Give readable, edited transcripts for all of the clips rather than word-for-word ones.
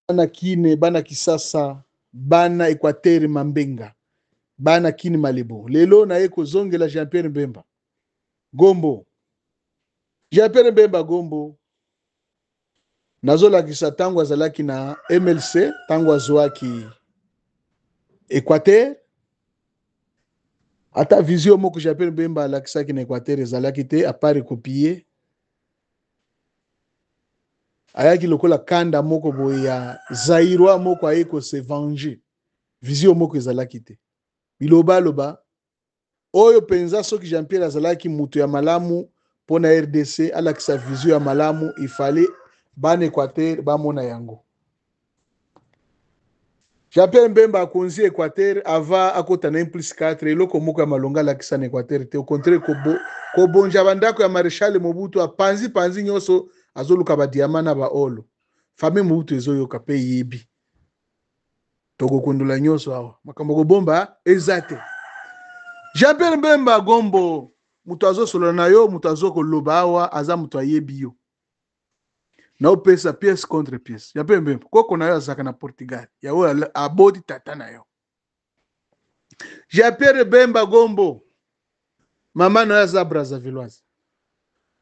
Bana Kin, bana Kisasa, bana Equateur Mambenga, bana Kin Malebo. Lelo naye kozongela Jean-Pierre Mbemba Gombo. Jean-Pierre Mbemba Gombo nazolakisa ntango azalaki na MLC, ntango azwaki Equateur, ata vision moko Jean-Pierre Mbemba alakisaki na Equateur ezalaki te, à part copier. Ayaki lokola kanda moko boye ya Zaïrois moko aye ko se venger. Vision moko ezalaki te. Biloba loba oyo penza soki Jean-Pierre azalaki mutu ya malamu pona RDC alakisa vision ya malamu, il fallait bana Equateur bamona yango. Jean-Pierre Mbemba akonzi Equateur avant akota na 1+4, eloko moko ya malonga alakisa na Equateur te. Au contraire, kobonja bandako ya Maréchal Mobutu, apanzi panzi nyonso, azoluka ba diamant na ba olo. Famille Mobutu ezoyoka pe yebi. Tokokundola nyonso awa. Makambo kobomba eza te. Jean-Pierre Mbemba Gombo, moto azosolola na yo, moto azokoloba awa, aza moto ayebi yo. Naopesa pièce contre pièce. Ya pembe, koko na yo azalaka na Portugal. Ya oyo aboti tata na yo. Jean-Pierre Bemba Gombo, mama na yo aza Brazzavilloise.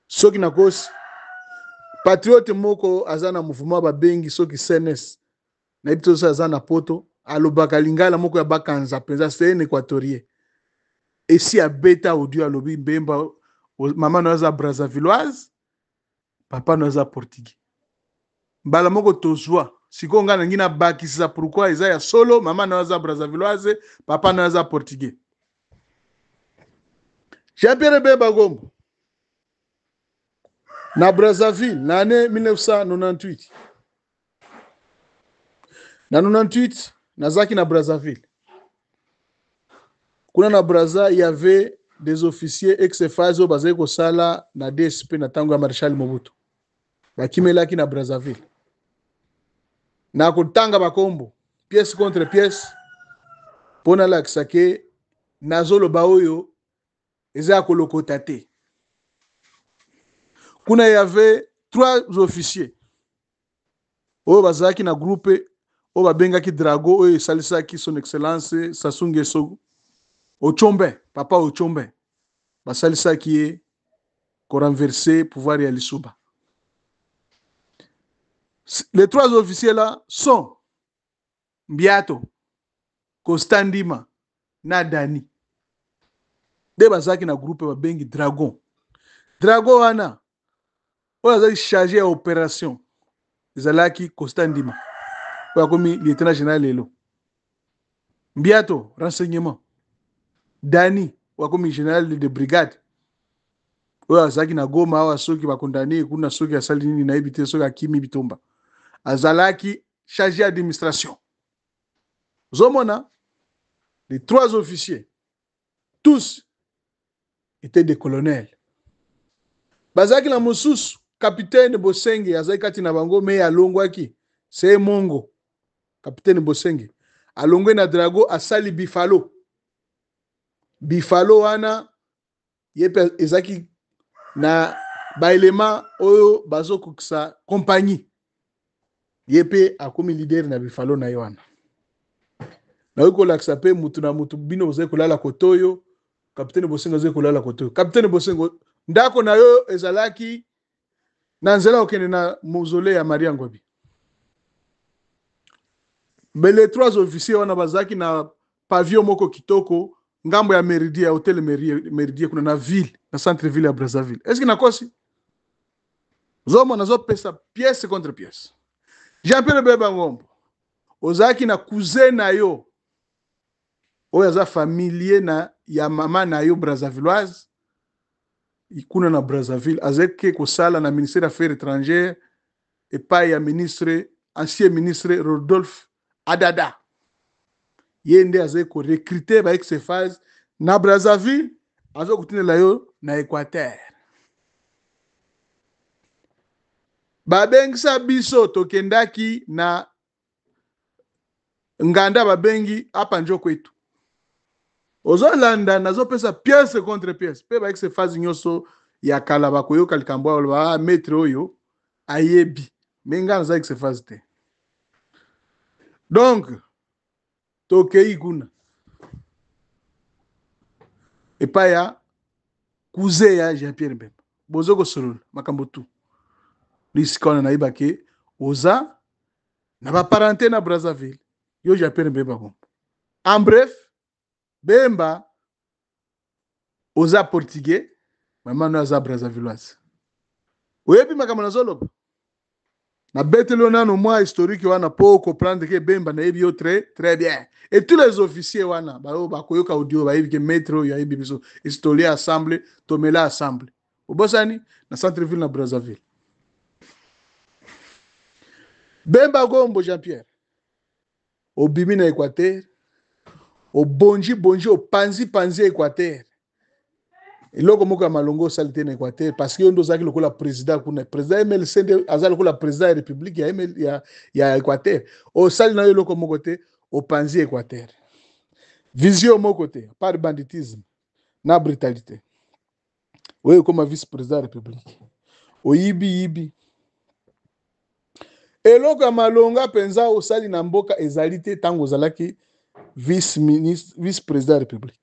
Soki nakosi, patriote moko aza na mouvement babengi soki CNS. Nayebi te soki aza na poto, alobaka lingala moko ya bakanza mpenza, c'est un équatorien. Esi abeta audio alobi Mbemba, mama na yo aza Brazzavilloise, papa na yo aza portugais. Mbala moko tozwa sikoyo ngai nangi nabakisa pourquoi eza ya solo, mama na yo aza Brazzavilloise, papa na yo aza portugais. Jean-Pierre Bemba Gombo na Brazzaville na année 1998. Na 98 nazalaki na Brazzaville. Kuna na Brazza il y avait des officiers ex-FAZ oyo bazali kosala na DSP na tango ya Maréchal Mobutu. Bakimelaki na Brazzaville. Na kotanga bakombo pièce contre pièce mpo nalakisa ke nazoloba oyo eza ya kolokota te. Kuna il y avait 3 officiers oyo bazalaki na groupe oyo babengaki Drago, oyo esalisaki son excellence Sassou Nguesso Ochombe, papa Ochombe, basalisaki ye ko renverser pouvoir ya Lisuba. Les 3 officiers là sont Mbiato, Constant Ndima na Dani. Nde bazalaki na groupe babengi Dragon. Dragon wana oyo azalaki chargé ya opération ezalaki Constant Ndima oyo akomi lieutenant général lelo. Mbiato renseignement, Dani oyo akomi général de brigade oyo azalaki na Goma awa, soki bakondane kuna, soki asali nini nayebi te, soki akimi bitumba, azalaki chargé administration. Ozomona les 3 officiers tous étaient des colonels. Bazalaki na mosusu capitaine Bosenge azalaki kati na bango, mais alongwaki, c'est Mongo. Capitaine Bosenge alongwe na Drago, asali Bifalo. Bifalo wana ye pe ezalaki na ba éléments oyo bazokokisa compagnie. Ye pe akomi leader na Bifalo na ye wana. Nakoki kolakisa pe mutu na mutu, bino bozali kolala kotoyo, capitaine Bosengo azali kolala kotoyo. Capitaine Bosengo, ndako na yo ezalaki na nzela okende na mausolée ya Maria Ngwabi. Mais les 3 officiers wana bazalaki na pavillon moko kitoko ngambo ya Méridien, ya hôtel Méridien kuna na ville, na centre ville ya Brazzaville. Est-ce que nakosi? Zomona nazopesa pièce contre pièce. Jean-Pierre Bemba Ngombo, ozalaki na cousin na yo oyo aza familier na ya mama na yo Brazzavilloise kuna na Brazzaville, azalaki kosala na ministère des Affaires étrangères epai ya ministre, ancien ministre Rodolphe Adada. Ye nde azali ko recruter ba ex-FAZ na Brazzaville, aza kotindela yo na Équateur. Babengisa biso tokendaki na nganda babengi apa njo kwetu. Ozolanda nazopesa pièce contre pièce pe ba ex-FAZ nyonso ya kala bakoyoka likambo oyo, baloba, ah, maître oyo ayebi, mais nga naza ex-FAZ te. Donc tokei kuna epai ya cousin ya Jean Pierre Bemba, bozo kosolola makambo tu lisika wana. Nayeba ke oza na baparente na Brazzaville, yo Jean Pierre Bemba Gombo. En bref, Bemba, oza portugais, mama no aza brazzavilloise. Oyebi makambo nazoloba? Nabeteli yo nano mwa historique wana mpo comprendre ke Bemba, nayebi yo très très bien. Et tous les officiers wana baoyo bakoyoka audio bayebi ke maître oyo ayebi biso historien. Ensemble tomela, ensemble obosani na centre ville na Brazzaville. Bemba Gombo Jean Pierre, obimi na Équateur, obonji bonji, opanzi panzi Équateur. Eloko moko ya malongo osali te na Équateur, parce que yo nde ozalaki lokola président kuna. Président MLC nde aza lokola président ya république ya Équateur. Osali na yo eloko moko te, opanzi Équateur. Vision moko te, par banditisme na brutalité. Oyo ekoma vice président ya république, oyibi yibi. Eloko ya malonga mpenza osali na mboka ezali te. Ntango ozalaki vice ministre, vice président ya république,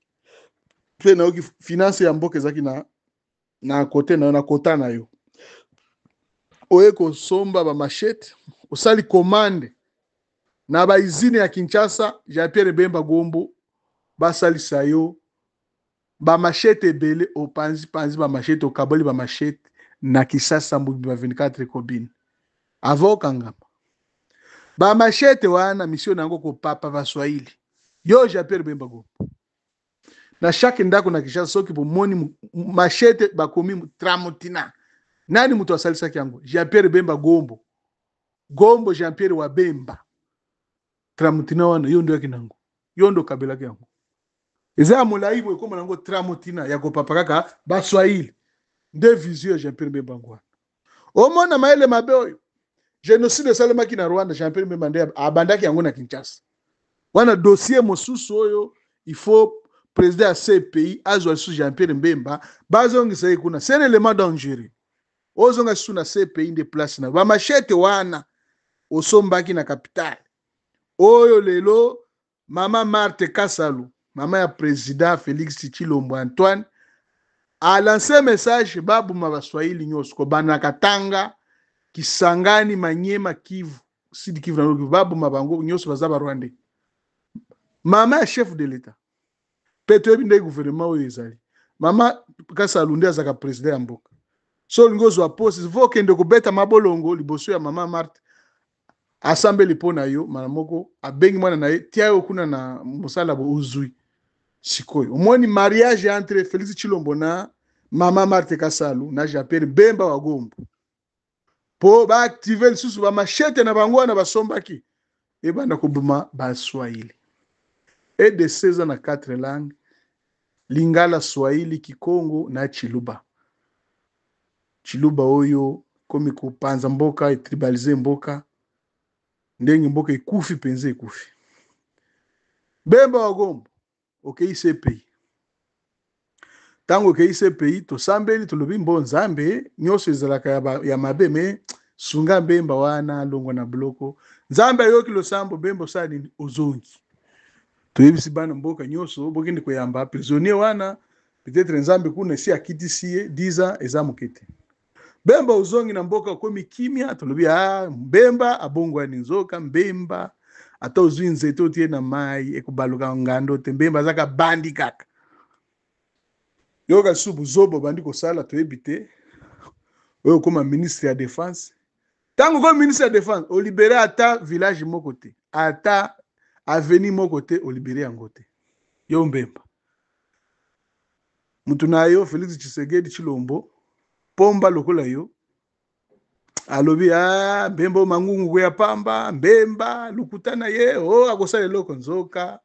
mpe nayoki finance ya mboka ezalaki na kote na yo, na kota na yo. Oye kosomba bamachettes, osali commande na bausine ya Kinshasa. Jean Pierre Bemba Gombo, basalisa yo bamachettes ebele. Opanzi panzi bamachettes, okaboli bamachettes na Kisasa mobimba, 24 commune, avant okangama. Bamachettes wana, mission na yango kopapa baswahili. Yo Jean Pierre Bemba Gombo, na chaque ndako na Kinshasa, soki bomoni machette bakomi Tramontina, nani moto asalisaki yango? Jean Pierre Bemba Gombo. Gombo Jean Pierre wa Bemba, Tramontina wana yo nde oyaki nango, yo nde okabelaki yango. Eza ya molai boye, ekóma nango Tramontina ya kopapa kaka baswahili. Nde vision ya Jean Pierre Bemba ngo wana. Omona mayele mabe oyo, génocide esalemaki na Rwanda, Jean Pierre Bemba nde abandaki yango na Kinshasa. Wana dossier mosusu oyo il faut président ya CPI azwa lisusu Jean Pierre Bemba, bazongisa ye kuna. C'est un élément dangereux. Ozonga lisusu na CPI, nde place na bamachettes wana osombaki na capitale oyo. Lelo mama Marthe Kasalu, mama ya président Félix Tshilombo Antoine, alance message: baboma baswahili nyonso, kobanda na Katanga, Kisangani, Manyema, Kivu, Sud Kivu na Kivu, baboma bango nyonso, baza barwandais. Mama ya chef de l'État, mpe toyebi ndenge gouvernement oyo ezali. Mama Kasalu nde azalaka président ya mboka. So olingi ozwa poste, vo okende kobeta mabolongo liboso ya mama Marthe, asambeli mpo na yo. Mala moko abengi mwana na ye, tia yo kuna na mosala bo ozwi. Sikoyo omoni mariage entre Félix Tshilombo na mama Marthe Kasalu na Jean Pierre Bemba wa Gombo, mpo baactive lisusu bamachettes na bango wana basombaki, ebanda koboma baswahili. RDC eza na quatre langues: lingala, swahili, kikongo na chiluba. Chiluba oyo komi kopanza mboka, etribalize mboka, ndenge mboka ekufi mpenza, ekufi. Bemba wa Gombo, okei CPI. Ntango okei CPI, tosambeli, tolobi mbo Nzambe, nyonso ezalaka ya mabe, me sunga Bemba wana alongwa na boloko. Nzambe ayoki losambo. Bemba, osala nini? Ozongi. Toyebisi bana mboka nyonso, bokende koyamba prisonnier wana, peut-être Nzambe kuna esi akitisi ye 10 ans, eza moke te. Bemba ozongi na mboka, okomi kimia. Tolobi a Bemba abongwani. Nzoka Bemba, ata ozwi nzete otie na mai, ekobaluka ngando te. Bemba azaka bandi kaka. Yoka lisusu buzoba bandi kosala, toyebi te. Oyo okóma ministre ya défense. Ntango okomi ministre ya défense, olibere ata village moko te, ata avenue moko te, olibere yango te. Yo Bemba, mutu na yo Félix Tshisekedi Tshilombo, pomba lokola yo, alobi: "Ah, Bemba oyo mangungu ya pamba, Bemba lokuta na ye o akosala eloko." Nzoka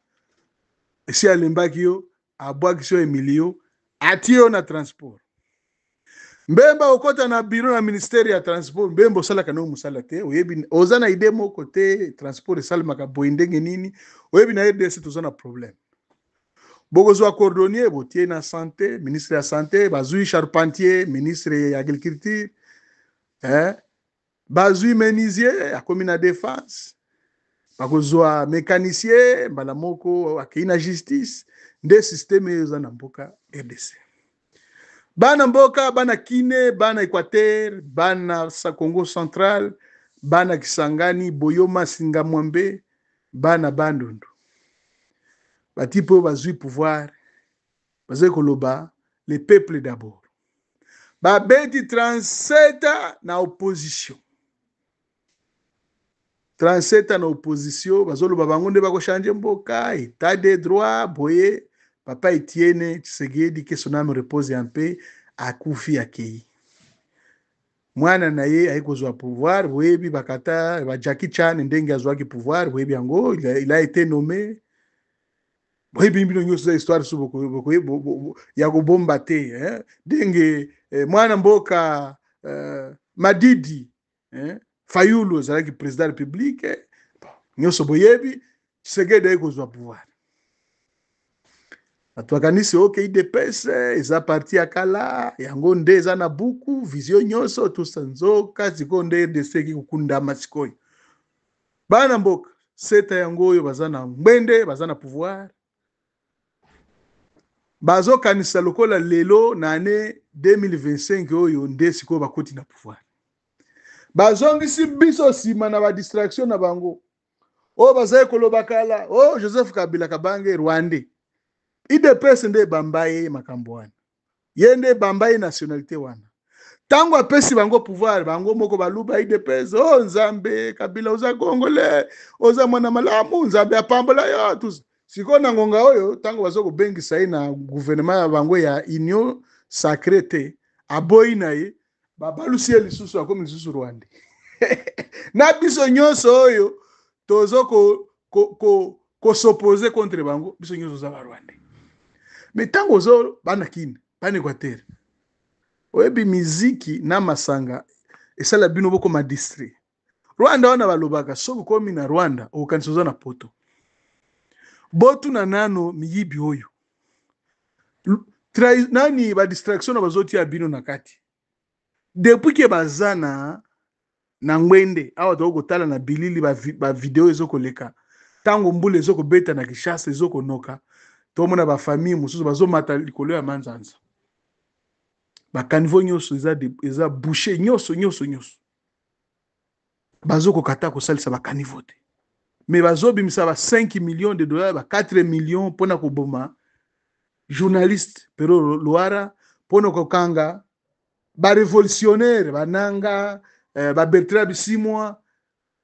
esi alembaki yo, abwakisi yo emilio, atie yo na transport. Bemba okɔta na bureau na ministère ya transport. Bemba, osalaka no mosala te, oyebi, oza na idée moko te transport esalemaka boye ndenge nini. Oyebi, na RDC toza na problème. Bokozwa cordonnier, botie na santé, ministre ya santé. Bazwi charpentier, ministre ya agriculture, eh? Bazwi menuisier, akomi na défense. Bakozwa mecanicien mbala moko akei na justice. Nde systeme oyo eza na mboka RDC. Bana mboka, bana Kine, bana Equateur, bana Congo Central, bana Kisangani, Boyoma, Singamwambe, bana Bandundu. Batipe oyo bazwi pouvoir bazali koloba le peuple d'abord. Babeti 37 na opposition. 37 ans na opposition, bazoloba bango nde bakochange mboka, état de droit boye. Papa Etienne Tshisekedi, que son âme repose en paix, akufi akei. Mwana na ye aye kozwa pouvoir, boyebi bakata ba Jackie Chan ndenge azwaki pouvoir, boyebi yango, il a été nommé. Boyebi bino nyonso, eza histoire so ya kobomba te, eh? Ndenge mwana mboka Madidi, eh? Fayulu azalaki président ya république, eh? Bon, nyonso boyebi. Tshisekedi aye kozwa pouvoir, bato bakanisi oke UDPS eza parti ya kala, yango nde eza na buku vision nyonso tusa. Nzoka sikoyo nde RDC eki kokundama. Sikoyo bana mboka seta yango oyo baza na ngbende, baza na pouvoir, bazokanisa lokola lelo na année 2025 oyo nde sikoyo bakoti na pouvoir. Bazongisi biso nsima na badistraction na bango oyo bazali koloba kala. O Joseph Kabila Kabange rwandais, UDPS nde ebamba ye makambo wana, ye nde ebamba ye nationalité wana. Ntango apesi bango pouvoir, bango moko baluba UDPS: "O Nzambe, Kabila oza congolais, oza mwana malamu, Nzambe apambola yo." Tous sikoyo na ngonga oyo, ntango baza kobengisa ye na gouvernement ya bango ya Union sacrée te, aboyi na ye, babalusi ye lisusu, akomi lisusu rwandais. Na biso nyonso oyo tozo kos'opposer contre bango, biso nyonso oza barwandais. Mais ntango ozo bana Kini, bana Équateur, oyebi miziki na masanga esala bino bokoma distrait. Rwanda wana balobaka soki okomi na Rwanda okokanisa oza na Poto. Botuna nano miyibi oyo nani badistraction na bazotia bino na kati depuis ke baza na ngwende awa. Tokoki kotala na bilili, bavideo ezokoleka ntango mbula ezokobeta na Kinshasa, ezokonoka, tomona bafamille mosusu bazomata likolo ya manzanza, bacaniveau nyonso eza bouché, nyonso nyonso nyonso. Bazokoka ata kosalisa bacaniveau te, mais bazobimisa ba 5 millions de dollars, ba 4 millions mpona koboma journaliste Pero Luara, mpona kokanga barévolutionnaire bananga baBertrand Bisimwa,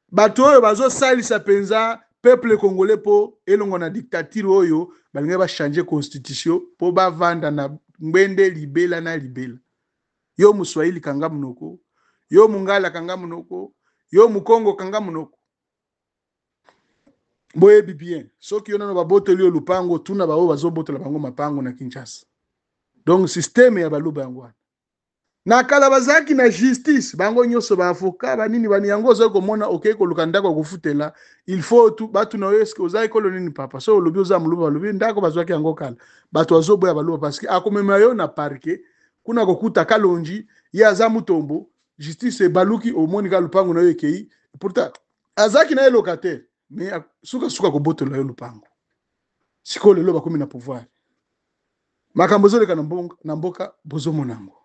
bato oyo bazosalisa mpenza peuple congolais mpo elongwa na dictature oyo balingi bachange constitution mpo bavanda na ngbende libela na libela. Yo Moswahili, kanga monoko. Yo Mongala, kanga monoko. Yo Mokongo, kanga monoko. Boyebi bien, soki yo nano babotoli yo lupango, tuna baoyo bazobotola bango mapango na Kinshasa. Donc systeme ya baluba yango wana. Na kala bazalaki na justice, bango nyonso baavocat banini bani. Yango ozali komona, okei koluka ndako ya kofutela, il faut batuna oyo: "Eske oza ekolo nini, papa?" So olobi oza moluba, balobi ndako bazwaki yango kala. Bato bazoboya baluba parce que akomema yo na parquet kuna, kokuta Kalonji, ye aza Mutombo, justice ebaluki, omoni kaka lupango na yo ekei. Pourtant azalaki na ye locataire, mais sukasuka kobotola yo lupango. Sikoyo lelo bakomi na pouvoir, makambo ezoleka na mboka bozomona yango.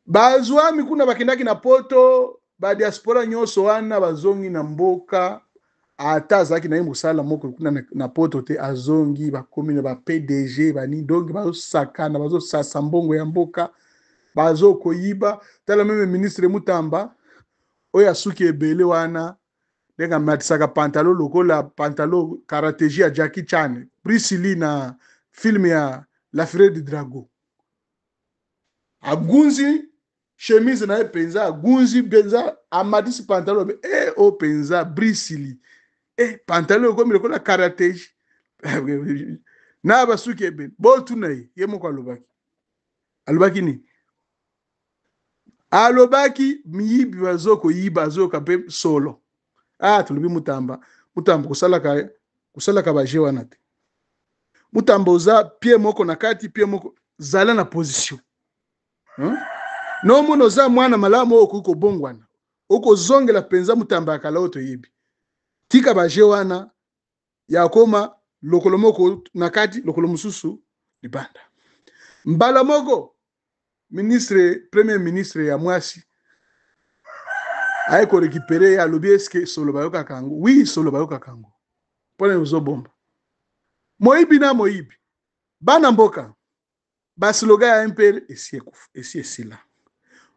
Bazwami kuna, bakendaki na Poto, badiaspora nyonso wana bazongi na mboka. Ata azalaki na ye mosala moko kuna na Poto te, azongi, bakomi na ba PDG banini. Donc bazosakana, bazosasa mbongo ya mboka, bazokoyiba. Tala même ministre Mutamba oyo asuki ebele wana, ndenge amatisaka pantalon lokola pantalon karatégie ya Jackie Chan, Bruce Lee na film ya La Fureur du Dragon. Agunzi chemise na ye mpenza, agunzi mpenza, amatisi pantalon e o mpenza Bruce Lee e pantalon ekomi lokola karatégie na basuki ebele. Botuna ye, ye moko alobaki. Alobaki nini? Alobaki miyibi bazokoyiba, azoyoka mpe solo. Ah, tolobi Mutamba, Mutamba kosalaka baje wana te. Mutamba, oza pied moko na kati, pied moko, zala na position, Nomona oza mwana malamu oyo okoki kobongwana, okozongela mpenza Mutamba ya kala oyo toyebi. Tika ba jeu wana ya koma lokolo moko na kati, lokolo mosusu libanda. Mbala moko ministre, premier ministre ya mwasi aye ko récupérer ye, alobi eske solo bayokaka yango? Oui, solo bayokaka yango. Mpona ozobomba moyibi na moyibi. Bana mboka, baslogan ya MPR esi ekufa, esi esila.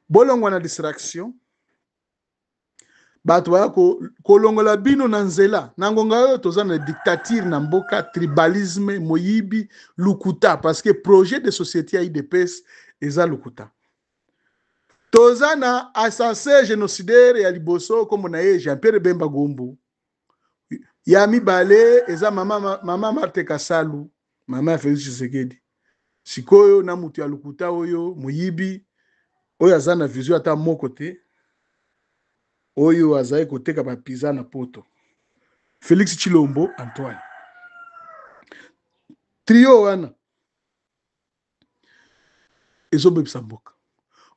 Bolongwa na distraction. Bato baya kolongola bino na nzela na ngonga oyo toza na dictature na mboka, tribalisme, moyibi, lukuta, parce que projet de société ya UDPS eza lukuta. Toza na assassin génocidaire ya liboso, kombo na ye Jean-Pierre Bemba Gombo. Ya mibale eza mama, mama Marthe Kasalu, mama ya Félix Tshisekedi. Sikoyo na mutu ya lukuta oyo, moyibi oyo aza na vision ata moko te, oyo azali koteka ba pizza na poto, Félix Tshilombo Antoine. Trio wana ezobebisa mboka.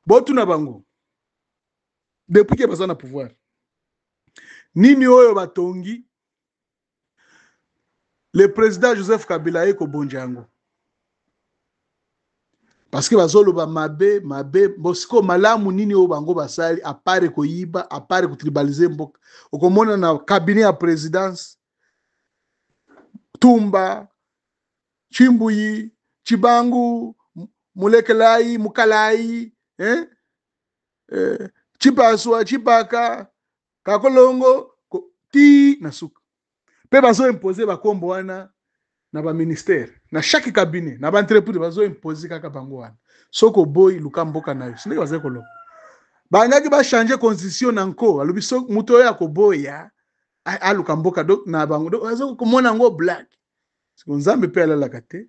Botuna bango depuis ke baza na pouvoir, nini oyo batongi? Le président Joseph Kabila aye kobonja yango parce que bazoloba mabe mabe. Bosiko malamu nini oyo bango basali, à part koyiba, à part kotribaliser mboka? Okomona na cabinet ya présidence Tumba, Chimbuyi, Chibangu, Mulekelai, Mukalai, eh? Chipaswa, Chipaka, Kakolongo, ti na suka. Mpe bazoimpose bakombo wana na baministère, na chaque cabinet, na baentreprise, bazoimpose kaka bango wana. Soki oboyi, luka mboka na yo. Sindenge bazali koloba, bangaki bachange constitution na nko. Alobi so moto oyo akoboya aluka mboka na bango. Donc bazo komona yango blague. Siko Nzambe mpe alalaka te,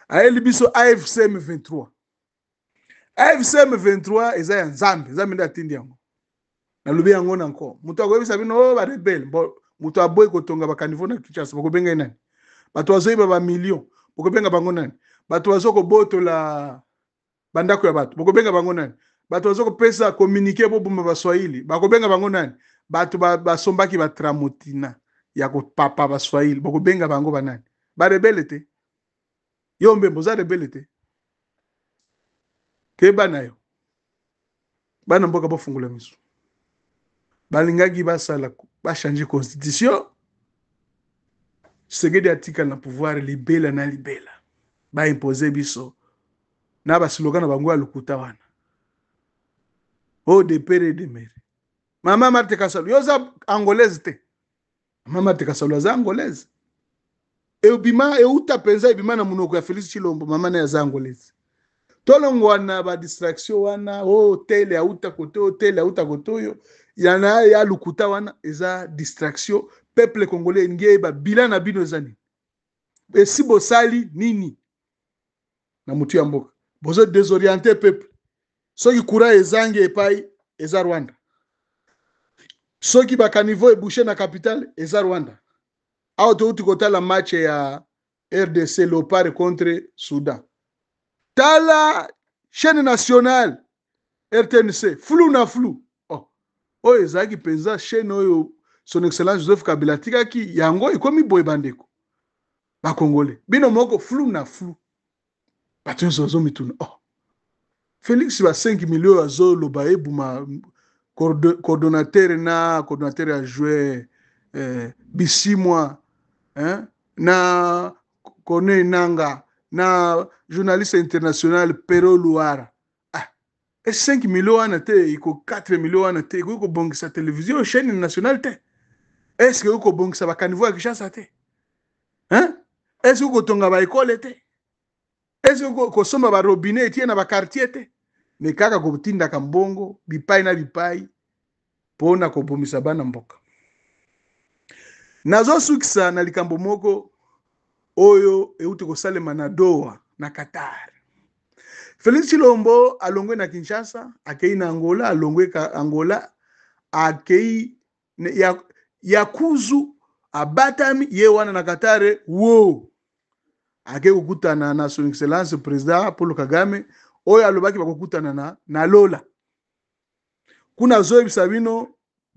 ayeli biso AFC M23. AFC M23 eza ya Nzambe, Nzambe nde atindi yango. Nalobi yango na nko. Moto akoyebisa bino oyo barebele, moto aboyi kotonga bacaniveaux na Kinshasa, bokobenga ye nani? Bato bazoyiba bamillion, bokobenga bango nani? Bato bazo kobotola bandako ya bato, bokobenga bango nani? Bato bazo kopesa communiqué boboma baswahili, bakobenga bango nani? Bato basombaki batramotina ya kopapa baswahili, bokobenga bango banani? Barebele te. Yo mbembo oza rebele te, keba na yo. Bana mboka, bofungola miso. Balingaki basala bachange constitution, Tshisekedi atikala na pouvoir libela na libela. Baimpose biso na baslogan na bango ya lokuta wana o de père et de mère. Mama Marthe Kasalu, yo oza angolaise te. Mama Marthe Kasalu aza angolaise, ebima euta mpenza, ebima na monoko ya Félix Tshilombo. Mama naye aza angolaise. Tolongwa na badistraction wana o tele auta kote oyo, tele auta kote oyo, yana ya lokuta wana eza distraction. Peuple congolais elingi eyeba bilan na bino eza nini, esi bosali nini na motu ya mboka. Bozo désorienter peuple. Soki courant ezangi epai, eza Rwanda. Soki bacaniveaux ebouché na capitale, eza Rwanda. Awa touti kotala match ya RDC, Léopard contre Soudan. Tala chaîne nationale RTNC, flou na flou. Oh, oyo ezalaki mpenza chaîne oyo Son Excellence Joseph Kabila atikaki yango, ekomi boye? Bandeko bakongole, bino moko, flou na flou. Bato nyonso bazomituna: oh, Félix, ba 5 millions azoloba ebuma coordonnateur na coordonnateur ya joueur Bisimwa, hein? Na Corneille Nanga na journaliste international Pero Luara. Ah, e 5 millions wana te, iko 4 millions wana te, ekoki kobongisa télévision chaîne nationale te? Est ce que ekoki kobongisa bacaniveaux ya Kinshasa te, hein? Est ce que kotonga baekole te? Est ce que kosomba barobinet etie na baquartier te? Me kaka kotindaka mbongo bipai na bipai mpona kobomisa bana mboka. Nazosukisa na likambo moko oyo euti kosalema na Doha, na Qatar. Félix Tshilombo alongwe na Kinshasa, akei na Angola, alongwe ka Angola, akei ya kuzu, abatami ye wana na Qatar. Wo akei kokutana na Son Excellence Président Paul Kagame, oyo alobaki bakokutana na lola. Kuna azoyebisa bino.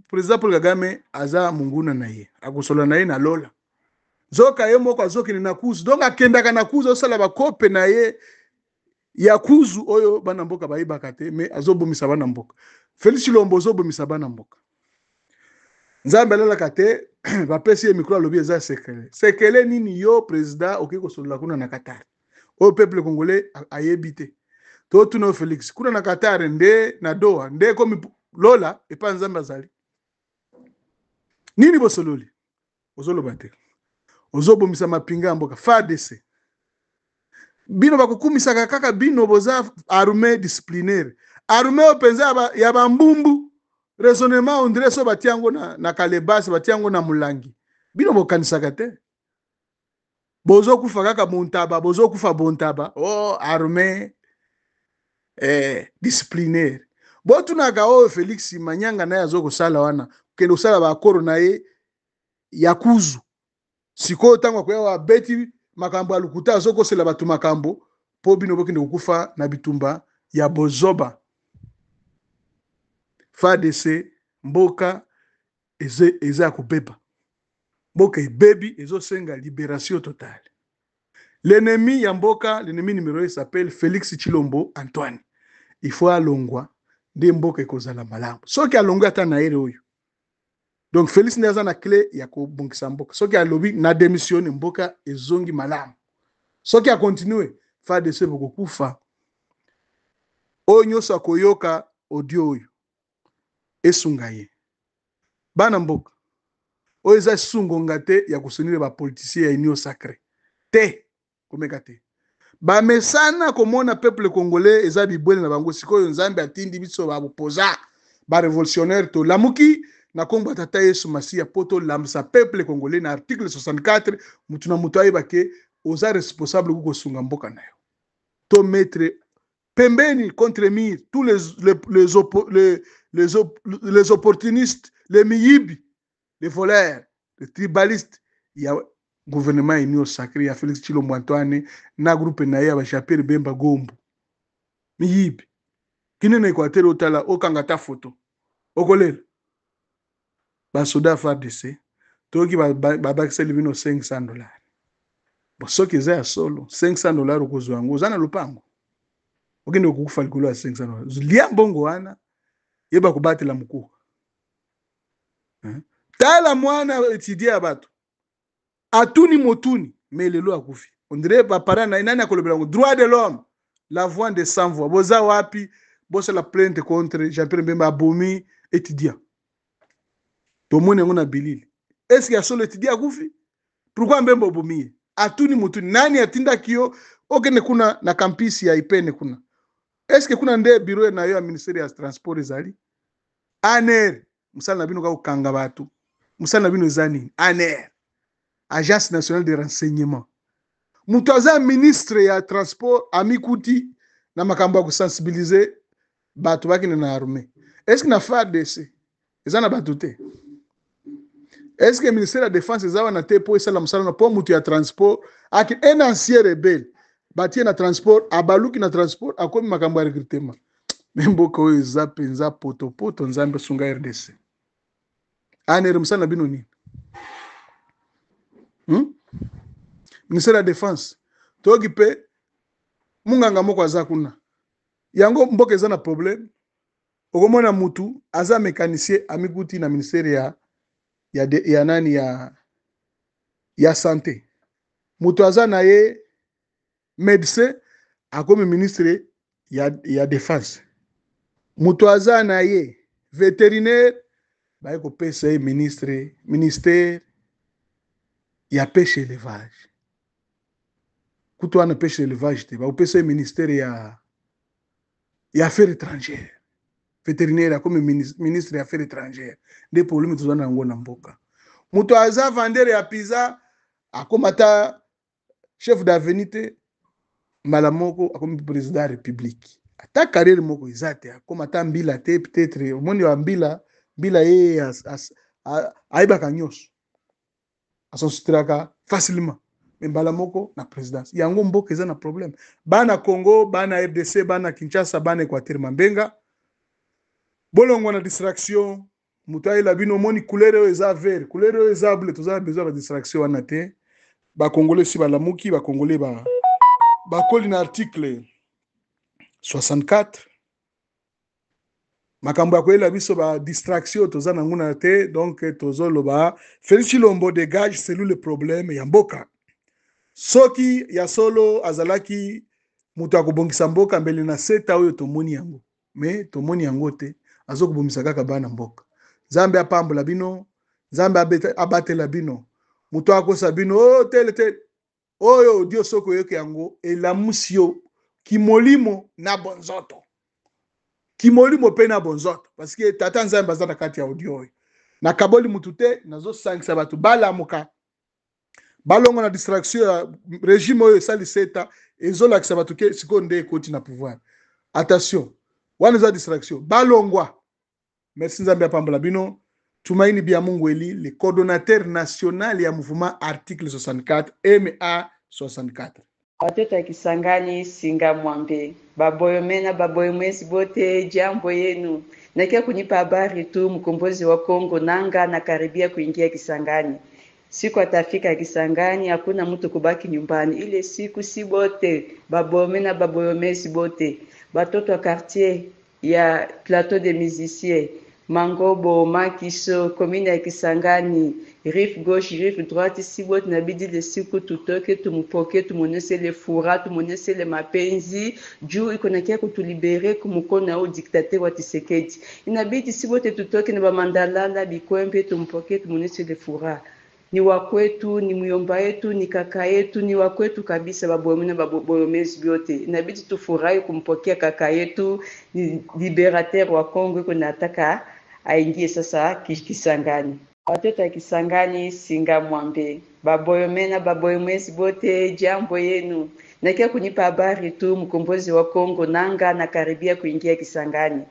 Président Paul Kagame aza monguna na ye, akosolola na ye na lola. Nzoka ye moko azokende na kuzu, donc akendaka na kuzu, azosala bakope na ye ya kuzu oyo bana mboka bayebaka te, mais azobomisa bana mboka. Félix Tshilombo ozobomisa bana mboka. Nzambe alalaka te. Bapesi ye micro, alobi eza sekele. Sekele nini yo président okoki kosolola kuna na Qatar oyo peuple congolais ayebi te? Totuna yo Félix, kuna na Qatar nde na Doha nde ekomi lola epai Nzambe azali? Nini bosololi? Ozoloba te, ozobomisa mapinga ya mboka FARDC. Bino bakokumisaka kaka bino boza armée disciplinaire, armée oyo mpenza ya bambumbu. Raisonnement on dirait so batia yango na kalebase, batia yango na molangi. Bino bokanisaka te, bozokufa kaka bontaba, bozokufa bontaba. Oh, armée disciplinaire. Botunaka oyo Félix manyanga na ye azokosala wana, kende kosala baakoro na ye ya kuzu. Sikoyo ntango akoya, abeti makambo ya lokuta, azokosela bato makambo mpo bino bokende kokufa na bitumba ya bozoba. FARDC, mboka eza ya kobeba, mboka ebebi, ezosenga libération totale. L'ennemi ya mboka, l'ennemi numéro 1 s'appelle Félix Tshilombo Antoine. Il faut alongwa nde mboka ekozala malamu. Soki alongwi ata na ere oyo, donc Félix nde aza na clé ya kobongisa mboka. Soki alobi na démissionne, mboka ezongi malamu. Soki akontinue, FARDC bokokufa. Oyo nyonso akoyoka audio oyo, esunga ye. Bana mboka, oyo eza sungonga te ya kosoutenir bapoliticien ya Union sacrée te, komeka te. Bamesana komona peuple congolais eza bibwele na bango. Sikoyo Nzambe atindi biso bapoza barévolutionnaire, tolamuki na nkombo ya Tata Yesu Masiya mpo tolamisa peuple congolais na article 64. Mutu na moto ayeba ke oza responsable kokosunga mboka na yo. To mettre pembeni, contre mur, tous les opportunistes, les miyibi, les voleurs, les tribalistes ya gouvernement Union sacrée ya Félix Tshilombo Antoine na groupe na ye ya ba Jean-Pierre Bemba Gombo. Miyibi kine na Équateur, otala, okanga ta photo, okolela. Basoda ya FARDC, toyoki babakiseli bino 500 dollars. Bon, soki eza ya solo, 500 dollars okozwa yango, oza na lopango, okende kokufa likolo ya 500 dollars? Lia mbongo wana, yeba kobatela mokuwa. Tala mwana étudiant ya bato atuni motuni, mais lelo akufi. On dirait baparent na ye, nani akolobela yango? Droit de l'homme, la voix de sans voix, boza wapi? Bosala plainte contre Jean-Pierre Mbemba, abomi étudiant. Tomoni yango na bilili. Est-ce ya solo étudiant akufi? Pourquoi Mbemba obomi ye? Atuni motuni, nani atindaki yo okende kuna na campus ya Ipene kuna? Est-ce kuna nde bureau na yo ya ministère ya transport ezali? ANR, mosala na bino kaka kokanga bato? Mosala na bino eza nini? ANR, Agence nationale de renseignement. Moto aza ministre ya transport amikuti na makambo ya kosensibiliser bato bakende na armée. Est-ce na FARDC eza na bato te? Est-ce que ministère ya défense eza wana te mpo esala mosala na mpo moto ya transport aki, un ancien rebelle batie na transport, abaluki na transport, akomi makambo ya recrutement? Mais mboka oyo eza mpenza potopoto. Nzambe asunga RDC. ANR, mosala na bino nini? Ministère ya défense, toyoki mpe munganga moko aza kuna. Yango mboka eza na problème. Okomona mutu aza mécanicien amikuti na ministère ya nani, ya santé. Mutu aza na ye médecin akomi ministre ya défense. Mutu aza na ye vétérinaire, baye kopesa ye ministère ya pêche élevage. Kutu wana pêche élevage te, bakopesa ye ministère ya affaires étrangères. Vétérinaire akomi ministre ya affaires étrangères. Nde problème toza na yango na mboka. Moto aza vendeur ya pizza akoma ata chef d'avenue te, mbala moko akomi président ya république. Ata carrière moko eza te, akoma ata mbila te. Peut-être omoni ya mbila, mbila ye ayebaka nyonso, asonsitraka facilement, mais mbala moko na présidence. Yango mboka eza na problème. Bana Congo, bana RDC, bana Kinshasa, bana Équateur Mambenga, bolongwa na distraction. Moto ayela bino, omoni couleur oyo eza vert, couleur oyo eza bleu. Toza na besoin ya badistraction wana te. Bakongole si balamuki, bakongole ba bakoli na article 64. Makambo ya koyela biso ba distraction toza na nguna te. Donc tozoloba Félix Tshilombo dégage, c'est lui le problème ya mboka. Soki ya solo azalaki moto akobongisa mboka, mbele na seta oyo tomoni yango, mais tomoni yango te. Azokobomisa kaka bana mboka. Nzambe apambola bino, Nzambe abatela bino. Moto akosa bino o oh, tele te. Oyo audio, soki oyoki yango, elamusi yo kimolimo na bonzoto, kimolimo mpe na bonzoto, parce que Tata Nzambe aza na kati ya audio oyo. Nakaboli mutu te, nazosangisa bato balamuka, balongo na distraction ya régime oyo esali seta, ezolakisa bato ke sikoyo nde ekoti na pouvoir. Attention, wana eza distraction, balongwa. Merci, Nzambe apambola bino. Tumaini Biamungu Eli, le coordonnateur national ya mouvement article 64 ma 64. Watoto ya Kisangani, singa mwambe, baboyomena, baboyomwezi bote, jambo yenu. Nakia kunipa habari tu, mkombozi wa Kongo Nanga na karibia kuingia Kisangani. Siku atafika Kisangani, hakuna mtu kubaki nyumbani. Ile siku si bote babome baboyomezi bote, batoto wa quartier ya Plateau des Musiciens, Mangobo, Makiso, commune ya Kisangani, rive gauche, rive droite, si bote inabidi ile siku tutoke, tumupoke, tumuonesele furaha, tumuonesele mapenzi juu iko nakia kutulibérer kumukono au dictateur wa Tshisekedi. Inabidi si bote tutoke na bamandalala, bikwembe, tumpoke, tumuonesele furaha. Ni wa kwetu, ni muyomba yetu, ni kaka yetu, ni wa kwetu kabisa. Baboyomi na baboyomezi byote, inabidi tufurahi kumpokea kaka yetu, ni libérateur wa Kongo, iko nataka aingie sasa Kisangani. Watoto ya Kisangani, singa mwambe, baboyomena, baboyomezi bote, jambo yenu. Nakia kunipa habari tu, mkombozi wa Kongo Nanga na karibia kuingia Kisangani.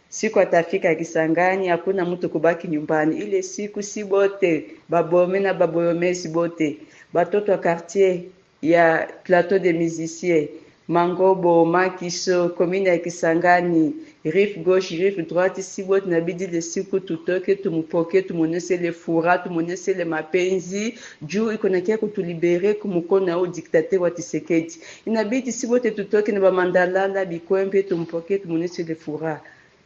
Siku atafika Kisangani, hakuna mtu kubaki nyumbani. Ile siku si bote babome na baboyomezi bote, batoto wa quartier ya Plateau des Musiciens, Mangobo, Makiso, commune ya Kisangani, rive gauche, rive droite, si bote inabidi ile siku tutoke, tumupoke, tumuonesele furaha, tumuonesele mapenzi juu iko nakia kutulibérer kumukono au dictateur wa Tshisekedi. Inabidi si bote tutoke na bamandalala, bikwembe, tumpoke, tumuonesele furaha.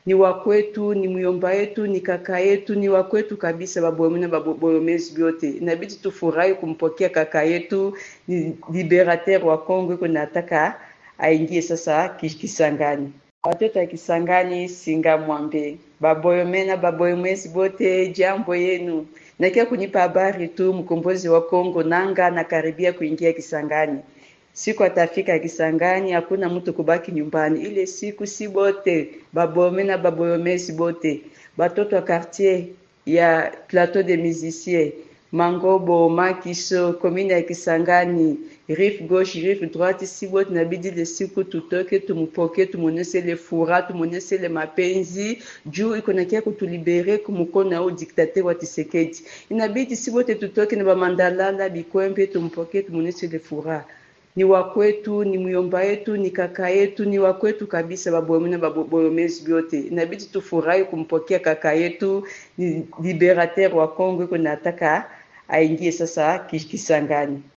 Ni wa kwetu, ni muyomba yetu, ni kaka yetu, ni wa kwetu kabisa. Baboyomi na baboyomezi byote, inabidi tufurahi kumpokea kaka yetu, ni libérateur wa Kongo, iko nataka aingie sasa Kisangani. Watoto ya Kisangani, singa mwambe, baboyomena, baboyomezi bote, jambo yenu. Nakia kunipa habari tu, mkombozi wa Kongo Nanga na karibia kuingia Kisangani. Siku atafika Kisangani, hakuna mtu kubaki nyumbani. Ile siku si bote babome na baboyomezi bote, batoto wa quartier ya Plateau des Musiciens, Mangobo, Makiso, commune ya Kisangani, rive gauche, rive droite, si bote inabidi ile siku tutoke, tumupoke, tumuonesele furaha, tumuonesele mapenzi juu iko nakia kutulibérer kumukono au dictateur wa Tshisekedi. Inabidi si bote tutoke na bamandalala, bikwembe, tumpoke, tumuonesele furaha. Ni wa kwetu, ni muyomba yetu, ni kaka yetu, ni wa kwetu kabisa. Baboyomi na baboyomezi byote, inabidi tufurahi kumpokea kaka yetu, ni libérateur wa Kongo, iko nataka aingie sasa Kisangani.